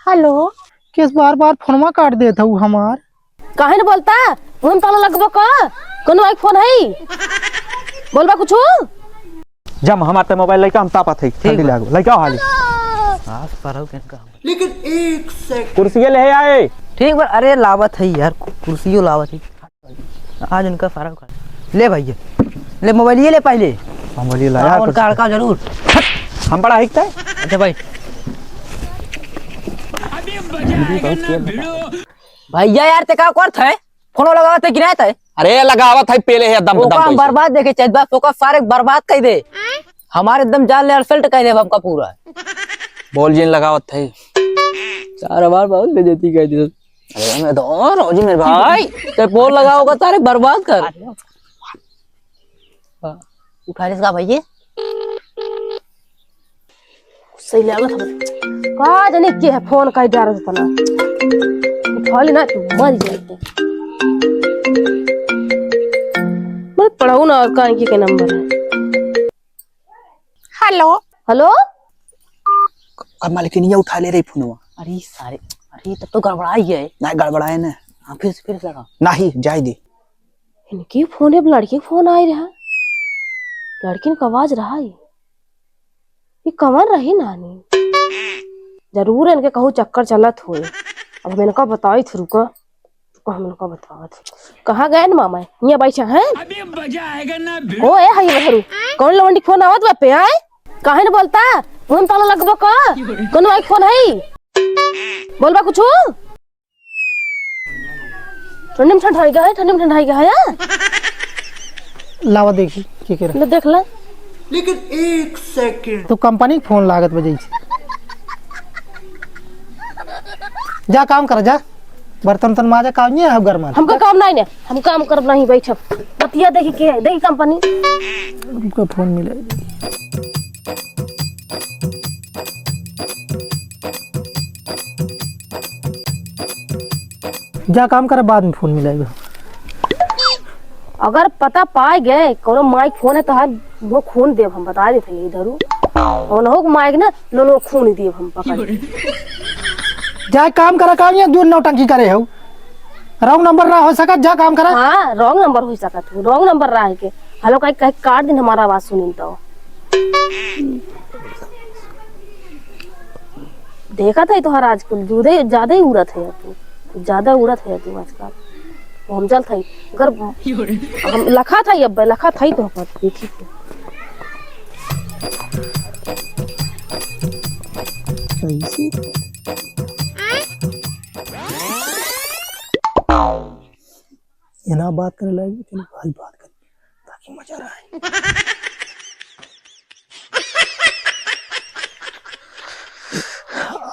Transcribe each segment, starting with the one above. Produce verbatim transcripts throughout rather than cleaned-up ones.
हेलो। केस बार बार फोनवा काट देत हऊ हमार? काहे न बोलता? फोन ताला लगबो का? कोनो आई फोन है? बोलबा कुछ? जम हमार ते मोबाइल लइका हम तापत है, ठीक ठंडी बा। लागो। लइका हाली। आज परल के का? लेकिन एक सेकंड। कुर्सिये ले आए। ठीक बा, अरे लावत है यार, कु-, कुर्सियो लावत है। आज इनका सारा उखाड़। ले भैया, ले मोबाइल ये ले पहले। हम बोलिए ला हाँ, यार, उनका कुछ हड़का जरूर। हम बड़ा हिकता है। अच्छा भाई। भैया यार, ते का करत है? फोन लगावत है कि नहीं ते? अरे लगावत है, पहले है दम ओका दम हम पैसे। बर्बाद देखे चाहत बा, ओका सारे बर्बाद कर दे। हमारे एकदम जान ले असल्ट कर दे हमका पूरा। बोल जिन लगावत है। सारा बार बहुत बेइज्जती कर दी। अरे मैं तो और हो जी मेरे भाई। ते फोन लगाओ का सारे बर्बाद कर। हाँ, उठा ले इसका भैया। सही लागत हम। का जाने के है फोन का डर तना। उठा ले ना तू, मर जाए तू। मैं पढ़ाऊ ना और कान की के नंबर है। हेलो। हेलो। अब मालकिनिया उठा ले रही फोनवा। अरे सारे, अरे तब तो गड़बड़ाई है। नहीं गड़बड़ाए ना। हाँ, फिर से, फिर से लगा। नहीं, जाए दे। इनकी फोन, अब लड़की के फोन आए रहा। लड़किन का आवाज रहा है। ये कवन रही नानी? जरूर इनके कहूँ चक्कर चलत होए। अब हम इनका बताई थे, रुका। रुका, हम इनका बतावत। कहाँ गए न मामा? यहाँ बैठा है? अभी मजा आएगा ना भिड़ू। ओ, ए, हई बहरू। कौन लवंडी फोन आवत बा पे, आए? काहे न बोलता? फोन ताला लगबो का? कौन आई फोन है? बोलबा कुछ? ठंडी में ठंडाई गया है, ठंडी में ठंडाई गया है। लावा देखी, के के रहा? ले देख ले। लेकिन एक सेकंड। तो कंपनी के फोन लागत बजै से। जा काम कर, जा। बर्तन तन माजा, काम नहीं है, घर में। हमका काम नहीं ने, हम काम करब नहीं, बैठब। बतिया देखी के है, देखी कंपनी। हमका फोन मिला। जा काम कर, बाद में फोन मिलाएगा। अगर पता पाए गए कोनो माइक फोन है तो हर वो खून देब हम, बता देते हैं इधर। और हो माइक ना, लो लो खून देब हम पकड़ के। जा काम करा, काम ये दूर नौटंकी करे हो। रॉन्ग नंबर ना हो सकत, जा काम करा। हाँ, रॉन्ग नंबर हो सकत हो, रॉन्ग नंबर रहा है के। हेलो, कहीं, कहीं काट दिन हमारा आवाज सुनिन तो। देखत है तोहर आजकल जूदे ज्यादा ही उड़त है तू, ज्यादा उड़त है तू आजकल। वो हम चलत है, अगर हम लखा था, अब लखा था ही तो पर देखी तो। कैसे? ये ना बात करे लायक, चलो भाई बात कर, ताकि मजा आए।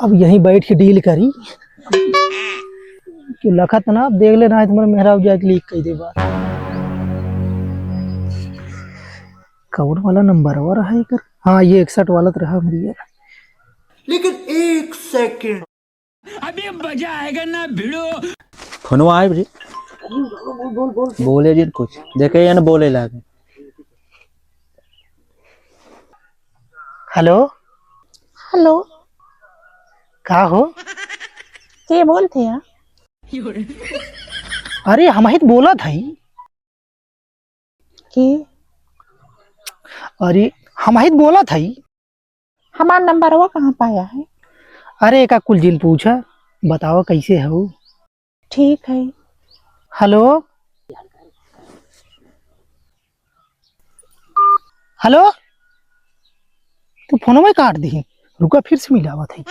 अब यहीं बैठ के डील करी। कि लखत ना, अब देख लेना है तुम्हारे मेहराब जाके लीक कह दे बात। कौन वाला नंबर रहा एकर? हाँ, ये इकसठ वाला तो रहा हमरी यार। लेकिन एक सेकंड। अभी मजा आएगा ना भिड़ो। फोनवा आए रे। बोले जिन कुछ। देखे या ना बोले लागे। हेलो। हेलो। का हो? के बोलत है यार? अरे हम ही तो बोलत हई। के? अरे हम ही तो बोलत हई। हमार नंबरवा कहाँ पाया है? अरे एका कुल जिन पूछा, बतावा कैसे हो? ठीक है। हेलो, हेलो, तू फोनवा काट दी, रुका फिर से मिलावत है।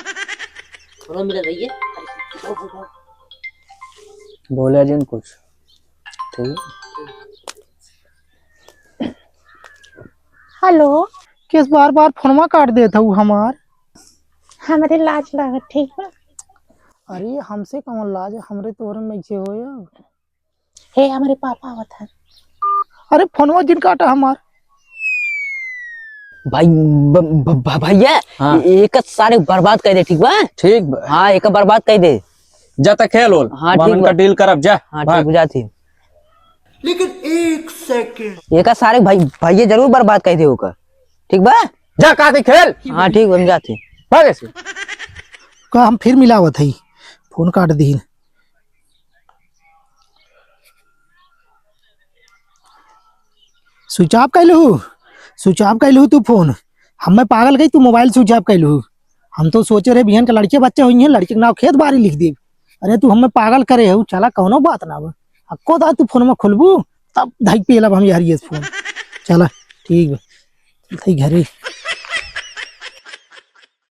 बोला जिन कुछ। ठीक। हेलो। केस बार बार फोनवा काट देत हऊ हमार? हमरे लाज लागत, ठीक बा? अरे हमसे कौन लाज, हमरे तोरे में से होया। हे हमरे पापा आवत है। अरे फोनवा जिन काटा हमार। भाई, ब-, ब-, ब-, भैया, हाँ। ए-, एक सारे बर्बाद कर दे, ठीक बा? ठीक बा। हाँ, एक बर्बाद कर दे। जा त खेल ओल, हाँ, ठीक बा। डील करब, जा, हाँ, भाग। ठीक बा, जाती। लेकिन एक सेकंड। एका सारे भाई, भाई ये जरूर बर्बाद कर दे ओका। ठीक बा? जा, का के खेल। हाँ, ठीक बा, हम जाती। भाग ऐसे। रुका, हम फिर मिलावत हई। फोन काट दीन। स्विच ऑफ कैलू, स्विच ऑफ कैलू तू फोन। हमें पागल कही तू मोबाइल स्विच ऑफ कैलू। हम तो सोचे रहे बिहान के लड़के बच्चे होइहैं, लड़के के नाव खेत बारी लिख देब। अरे तू हमें पागल करे हो, चला कौनो बात ना बा। अक्को दा तू फोन में खोलबू तब धई पेलब हम यार ये फोन। चला ठीक बा, धई घरे।